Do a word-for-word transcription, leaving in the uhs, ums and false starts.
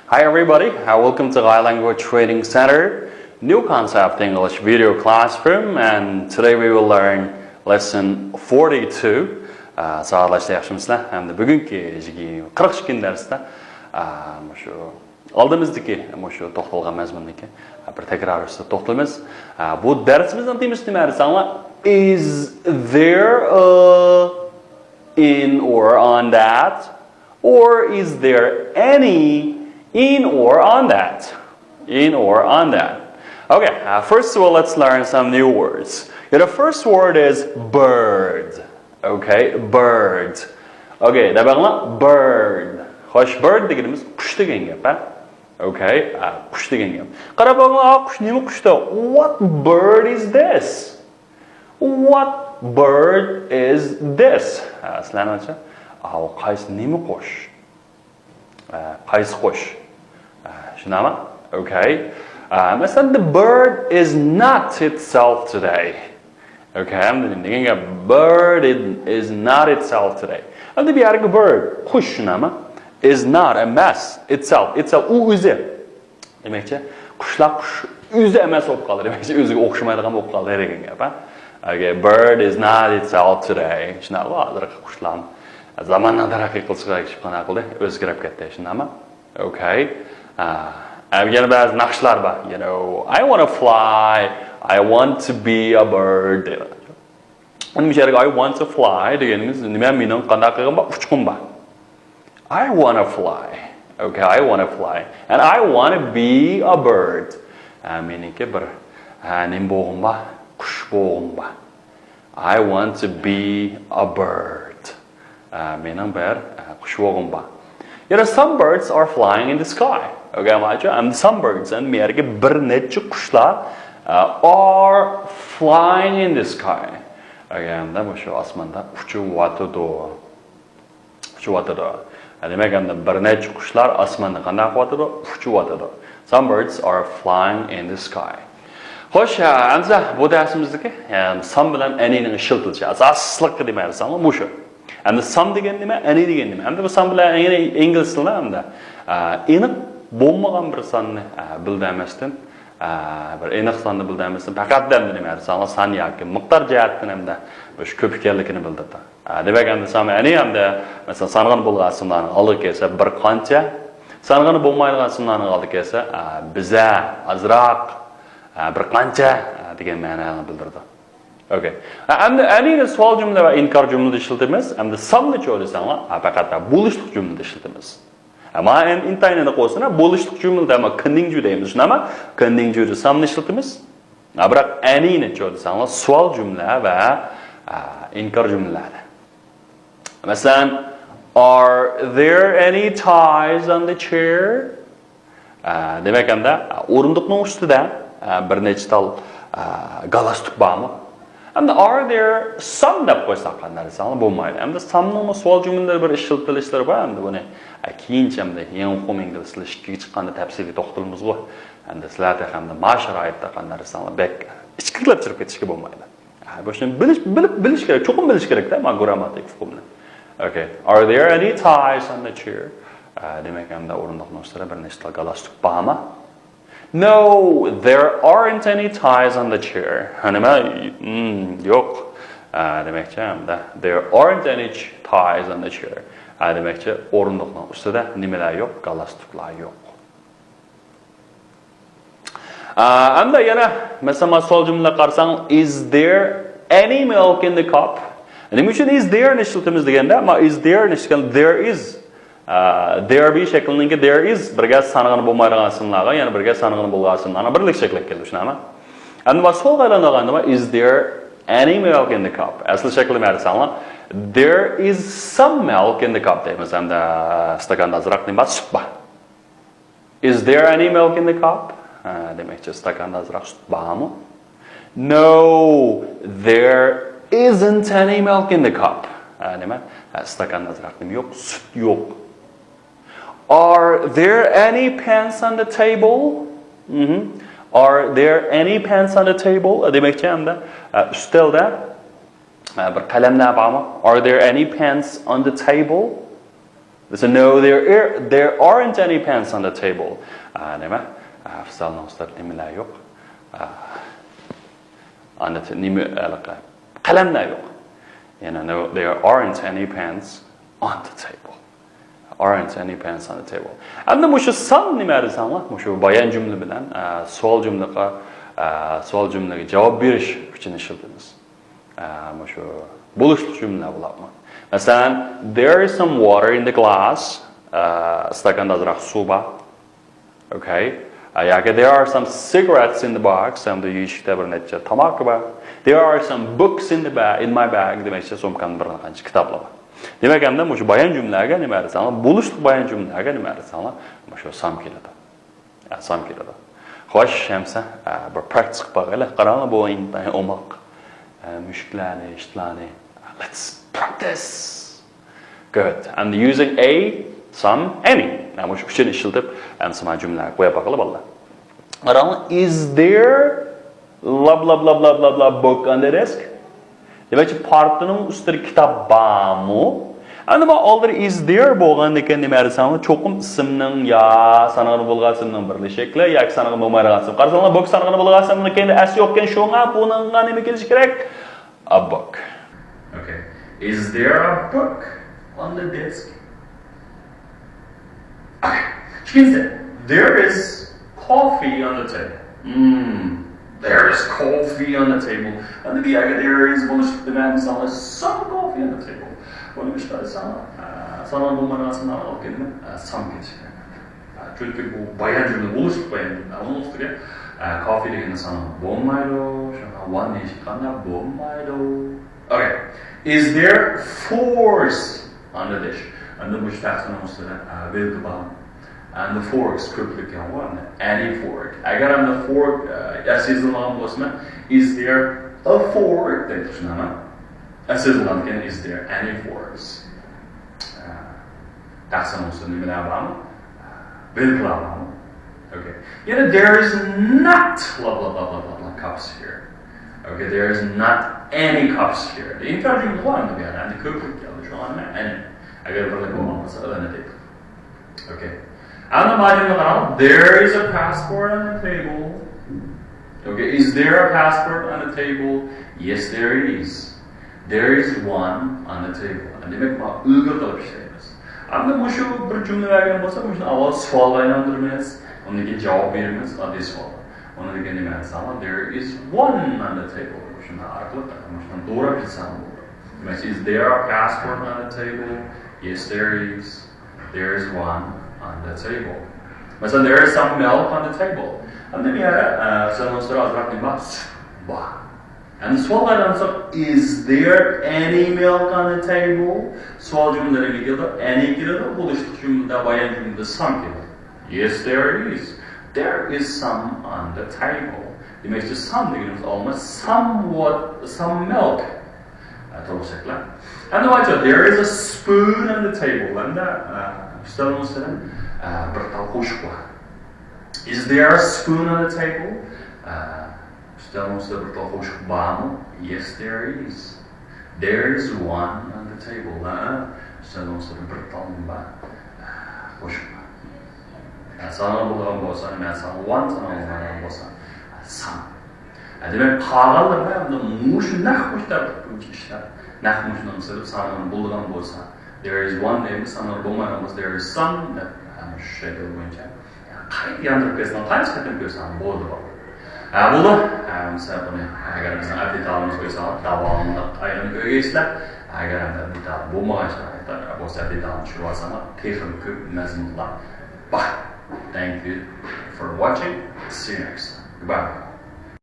Hi everybody, uh, welcome to Thai Language Training Center, new concept English video classroom, and today we will learn lesson forty-two. Ә, сағалашта яхшымысызлар? Һәм дә бүгінгі жиги қырық ікінші дәрісте, ә, мышы алдымыздагы, мышы тоқталған мәзмүннікі, ә, бір тәкрар үсті тоқталмыз. Ә, bu дәрісіміздің темасы неме десеңлер? Is there a in or on that? Or is there any in or on that? In or on that? Okay, uh, first of all, let's learn some new words. Yeah, the first word is bird. Okay, bird. Okay, дәп алыңлар, bird. Хош, bird дегеніміз құш деген гәп, ә? Okay, ә, құш деген гәп. Қарап алыңлар, а, құш неме құшты? What bird is this? What bird is this? Ә, сілерніңше, а, ол қайсы неме құш? Ә, қайсы құш? Ә, шынамы? Okay. Ә, мәселен, the bird is not itself today. Okay, әмді не деген гәп? Bird is not itself today. Әмді bu yergi bird, құш, шынамы? Is not, emas, itself. Itself, u o'zi. Демекчи, құшла құш өзі emas болып қалды. Демекчи, өзіге ұқсамайды болып қалды деген гәп, а? Okay, bird is not itself today. Шынамы? Азырақ құшлам. Заманның тараққи қылышыға кішіп қана қылды. Өзгеріп кетті, шынамы? Okay. Ә, әм, yana бәзі нақышлар бар. You know, I want to fly, I want to be a bird. Әм, bu yerge I want to fly degenimiz, неме, менің қандай қылығым бар? Ұшқым бар. I want to fly. Okay, I want to fly. And I want to be a bird. Ә, меніңкі бір, ә, неме болғым бар? Құш болғым бар. I want to be a bird. Ә, менің бір, ә, құш болғым бар. You know, some birds are flying in the sky. Okay, мәлімче, and some birds, and bu yerge bir нәче құшла, ә, are flying in the sky. Okay, әмді мышы асманда ұшып атады. Ұшып атады. Ә, демек, әмді bir нәче құшла асманда қандай қылып атады? Ұшып атады. Some birds are flying in the sky. Хош, ә, әмді bu дәрісіміздегі, ә, some bilan anyнің işletilişi. Асаслықы неме десеңлер, мышы. Әмді some деген неме, any деген неме. Әмді bu some bilan any, ingliz tilinde әмді, ә, aniq болмаған бір санны, ә, bildirmestен, ә, бір aniq sanni bildirmestен, пәкәт әмді неме десеңлер, сан яки miqdor жәһәттен әмді мышы көп ekenligini bildirdi. Ә, демек, әмді some any әмді, мәселен, санағаны болған сымларның алды кесе bir qancha, санағаны болмайдыған сымларның алды кесе, ә, biza, азырақ, ә, bir qancha, ә, деген мәнәні білдірді. Okay. Ә, әмді anyні суал jumla вә инкар jumlada işletemiz, әмді someны чо десеңлер, ә, пәкәт болышлық jumlada işletemiz. Әмма ин-, интайны қосына болышлық jumlada, әмма континью дейміз, шынамы? Континьюда someны işletemiz. Ә, бірақ anyны чо десеңлер, суал jumla вә, ә, инкар jumlada. Мәселен, are there any ties on the chair? Ә, демек, әмді, ә, орындықның үстінде, ә, бір нәче тал, ә, галстук бармы? Әмді are there some деп қойсақ, қандай десеңлер, болмайды. Әмді someның суал jumlada бір işletilişleri бар, әмді бұны, ә, кейінше әмді еңі қом ingliz тілі шыққанда тәпсілге тоқталмыз ғой. Әмді сілерде әмді ма шарайытта қандай десеңлер, бек ішкілеп жүріп кетішке болмайды. Ә, bu ishni bilish, bilib, bilish kerak, cho'qim bilish kerak-da, ma, grammatik uqumni. Okay. Are there any ties on the chair? Ә, демек, әмді орындықның үстінде бір нәче тал галстук бармы? No, there aren't any ties on the chair. Ә, неме? М, yo'q. Ә, демекчи, әмді there aren't any ch-, ties on the chair. Ә, демекчи, орындықның үстінде немелер yo'q, галстуклар yo'q. Ә, әмді яна, мәселен, ма суал jumlada қарасаң, is there any milk in the cup? Неме үшін is there-ны işletemiz degende, ma is there-ны işletken there is. Ә, there be shekilindeki there is, birge sanığını болмайдыған сымларға, яғни бірге санығыны болған сымларына бірлік шеклеп келді, шынамы? Әмді ма суалға айланғанда ма, is there any milk in the cup? Әсіл шекілі мәді саңла, there is some milk in the cup дейміз, әмді стаканда азырақ неме бар, сүт бар. Is there any milk in the cup? Ә, демекчі, стаканда азырақ сүт бармы? No, there isn't any milk in the cup. Ә, неме? Ә, стаканда азырақ неме жоқ, сүт жоқ. Are there any pens on the table? Мгм. Are there any pens on the table? Демекчі, әмді, ә, үстелде, ә, бір қаламлар бармы? Are there any pens on the table? They said, "No, there, there aren't any pens on the table." ئا، نېمە؟ ئا، ئۇستازنىڭ ئۇستاز نېمىلەر يوق؟ ئا، ئاندا نېمە، قەلەملەر يوق. يەنە، "No, there aren't any pens on the table." Aren't any pens on the table. ئەمدى مۇشۇ سام نېمە دېسەڭلار، مۇشۇ بايان جۈملە بىلەن، ئا، سوئال جۈملىگە، ئا، سوئال جۈملىگە جاۋاب بېرىش ئۈچۈن ئىشلىتىمىز. ئا، مۇشۇ بولۇشلۇق جۈملىلەر بولۇپمۇ. مەسىلەن، "There is some water in the glass." ئا، ئىستاكاندا ئازراق سۇ بار. Okay. ئا، ياكى "There are some cigarettes in the box." ھەمدە يېيىشلىكتە بىر نەچچە تاماكا بار. "There are some books in the bag, in my bag." دېمەكچى، سومكامدا بىر قانچە كىتابلار بار. دېمەك، ئەمدى مۇشۇ بايان جۈملىلەرگە نېمە دېسەڭلار، بولۇشلۇق بايان جۈملىلەرگە نېمە دېسەڭلار، مۇشۇ سام كېلىدۇ. ئا، سام كېلىدۇ. خوش، ئەمسە، ئا، بىر practice قىلىپ باقايلى. قاراڭلار، بۇ ئىنتايىن ئوماق. ئا، مۈشۈكلەرنى، ئىتلارنى. Let's practice. Good. And using a, some, any. مۇشۇ ئۈچىنى ئىشلىتىپ، ئەمسە مانا جۈملە قويۇپ باقايلى، بالىلار. قاراڭلار، "Is there blah, blah, blah, blah, blah, blah book on the desk?" دېمەكچى، پارتىنىڭ ئۈستىدە كىتاب بارمۇ؟ ئەمدى مانا ئالدىدا "is there" بولغاندىكىن نېمە دېسەڭلار، چوقۇم ئىسىمنىڭ يا سانىغىلى بولغان ئىسىمنىڭ بىرلىشەكلى ياكى سانىغىلى بولمايدىغان ئىسىم. قارىساڭلار، بۇك سانىغىلى بولغان ئىسىمنىڭ كەينىدە ئەس يوقكەن، شۇڭا بۇنىڭغا نېمە كېلىشى كېرەك؟ A book. Okay. Is there a book on the desk? Okay. She said, "There is coffee on the table." Hmm. "There is coffee on the table." ئەمدى بۇ يەردە "there is" بولۇشلۇق دېمەي، مىسالغا، "some coffee on the table". بۇنى ئىشقا ئالساڭ، ئە، سانىغىلى بولمايدىغان ئىسىمنى ئالغىلى كەلدىم، ئە، سام كېلىشى كېرەك. ئە، چۈنكى بۇ بايان جۈملە، بولۇشلۇق بايان جۈملە. ئۇنىڭ ئۈستىگە، ئە، coffee دېگەننى سانىغىلى بولمايدۇ، شۇڭا one نى ئېيتقاندا بولمايدۇ. Okay. Is there forks on the dish? ئەمدى مۇشۇ تەخسىنىڭ ئۈستىدە، ئە، ۋىلكا بار. And the forks، كۆپلۈك يەنغۇ، ئەمدى any fork. ئەگەر ئەمدى fork، ئە، ئەس يېزىلمىغان بولسا، مەن "Is there a fork؟" دەپ چۈشىنەمەن. ئەس يېزىلغاندىكىن "Is there any forks؟" ئە، تەخسىنىڭ ئۈستىدە نېمىلەر بارمۇ؟ ئە، ۋىلكىلار بارمۇ؟ Okay. يەنە "There is not blah, blah, blah, blah, blah, blah cups here." Okay, "There is not any cups here." ئىنكار جۈملە بار ئەمدى بۇ يەردە. ئەمدى كۆپلۈك كەلدى. شۇڭا نېمە؟ Any. ئەگەر بىرلىك بولغان بولسا، ئىللىنى دەيدۇ. Okay. ئەمدى مانا جۈملىگە قاراڭ. "There is a passport on the table." Okay, "Is there a passport on the table?" Yes, there is. "There is one on the table." دېمەك، مانا ئۈلگە قىلىپ ئىشلەيمىز. ئەمدى مۇشۇ بىر جۈملە بەرگەن بولسا، مۇشۇنى ئاۋۋال سوئالغا ئايلاندۇرىمىز، ئۇندىن كېيىن جاۋاب بېرىمىز، ئاددىي سوئال. ئۇنىڭدىن كېيىن نېمە دېسەڭلار، "There is one on the table." شۇنداق ئارقىلىق مۇشۇنى دوراپ كەتسەڭ بولىدۇ. دېمەك، "Is there a passport on the table?" Yes, there is. "There is one on the table." مەسىلەن، "There is some milk on the table." ئەمدى بۇ يەردە، ئە، سەن ئۇنسۇر ئازراق نېمە بار؟ سۈت بار. ئەمدى سوئالغا ئايلانساق، "Is there any milk on the table?" سوئال جۈملىلىرى نېمە كېلىدۇ؟ Any كېلىدۇ. بولۇشلۇق جۈملىدە، بايان جۈملىدە some كېلىدۇ. Yes, there is. There is some on the table. دېمەكچى، some دېگىنىمىز ئالما، somewhat, some milk. ئە، تولۇقسەكلەر. ئەمدى مانا، "There is a spoon on the table." ئەمدى، ئە، ئۈستەلنىڭ ئۈستىدە، ئە، بىر تال قوشۇق بار. Is there a spoon on the table? ئە، ئۈستەلنىڭ ئۈستىدە بىر تال قوشۇق بارمۇ؟ Yes, there is. There is one on the table. ھە، ئۈستەلنىڭ ئۈستىدە بىر تال نېمە بار؟ ئە، قوشۇق بار. ئە، سانىغىلى بولىدىغان بولسا، مەن ساڭا one، سانىغىلى بولمايدىغان بولسا، ئە، some. ئە، دېمەك، قالغانلىرىنى ئەمدى مۇشۇ نەق مۇشۇ تەرتىپتە ئىشلەپ، نەق مۇشۇنىڭ سېلىپ سانىغىلى بولىدىغان بولسا، there is one دەيمىز، سانىغىلى بولمايدىغان بولسا، there is some دەپ، ئە، مۇشۇ شەكىل بويىچە قايتا ياندۇرۇپ كەتسىڭىز، قانچە قېتىم كۆرسەڭ بولىدۇ، بالىلار. ھە، بولدى. ھە، مىسال بۇنى، ئەگەر بىزنىڭ ئەپ دېتالىمىزنى قويساڭلار، داۋاملىق ئايرىم كۆرگەيسىلەر. ئەگەر ئەپ دېتال بولمىغان شارائىتتا، بولسا ئەپ دېتالنى چۈشۈرۈۋالساڭلار، تېخىمۇ كۆپ مەزمۇنلار بار. Thank you for watching. See you next time. Goodbye.